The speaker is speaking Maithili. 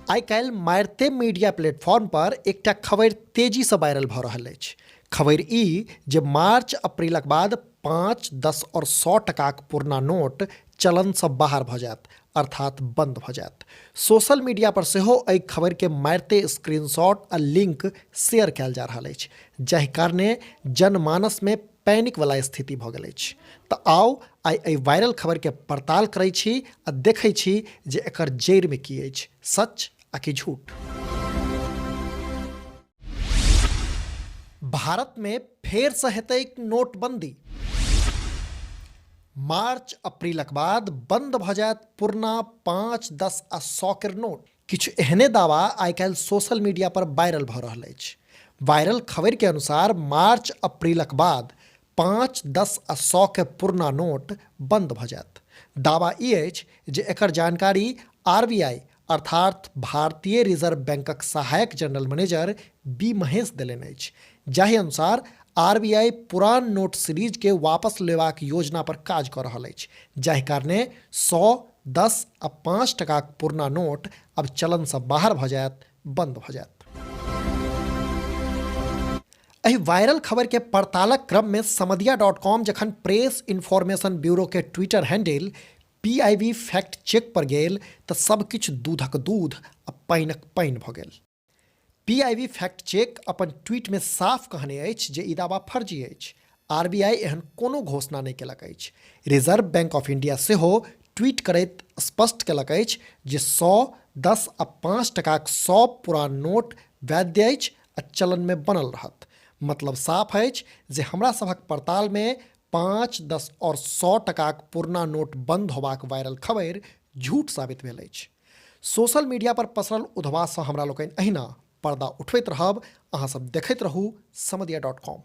आइ काल्हि मारिते मीडिया प्लेटफॉर्म पर एकटा खबरि तेजीसँ वायरल भऽ रहल अछि। खबरि ई जे मार्च अप्रैलक बाद 5, 10 आओर 100 टकाक पुरना नोट चलनसँ बाहर भऽ जायत, अर्थात बंद भऽ जायत। सोशल मीडिया पर सेहो एहि खबरिके मारिते स्क्रीनशॉट आ लिंक शेयर कयल जा रहल अछि, जाहि कारणे जनमानसमे पैनिक वाला स्थिति भऽ गेल अछि। तऽ आउ आइ एहि वायरल खबरिके पड़ताल करै छी आ देखै छी जे एकर जड़िमे की अछि, सच आ कि झूठ। भारतमे फेरसँ हेतै नोटबंदी। मार्च अप्रैलक बाद बंद भऽ जायत पुरना 5, 10 आ 100 केर नोट। किछु एहने दावा आइ काल्हि सोशल मीडिया पर वायरल भऽ रहल अछि। वायरल खबरि के अनुसार मार्च अप्रैलक बाद 5, 10 आ 100 के पुरना नोट बंद भऽ जायत। दावा ई अछि जे एकर जानकारी आरबीआई अर्थात भारतीय रिजर्व बैंकक सहायक जनरल मैनेजर बी महेश देलनि अछि। जाहि अनुसार आरबीआई पुरान नोट सीरीज के वापस लेबाक योजना पर काज कऽ रहल अछि, जाहि कारणे 100, 10 आ 5 टकाक पुरना नोट आब चलनसँ बाहर भऽ जायत, बंद भऽ जायत। एहि वायरल खबर के पड़तालक क्रम में समदिया डॉट कॉम जखन प्रेस इन्फॉर्मेशन ब्यूरो के Twitter handle PIB fact check पर गेल तऽ सब किछु दूधक दूध आ पानिक पानि भऽ गेल। पीआईबी फैक्ट चेक अपन ट्वीट में साफ कहने अछि जे ई दावा फर्जी अछि। आरबीआई एहन कोनो घोषणा नहि केलक अछि। रिजर्व बैंक ऑफ इंडिया सेहो ट्वीट करैत स्पष्ट केलक अछि जे 100, 10 आ 5 टकाक सब पुरान नोट वैध अछि आ चलन में बनल रहत। मतलब साफ अछि जे हमरा सभक पड़ताल में 5, 10 और 100 टकाक पुरना नोट बंद होबाक वायरल खबरि झूठ साबित भेल अछि। सोशल मीडिया पर पसरल उधवासँ हमरा लोकनि अहिना पर्दा उठबैत रहब। अहाँ सब देखैत रहू समदिया डॉट कॉम।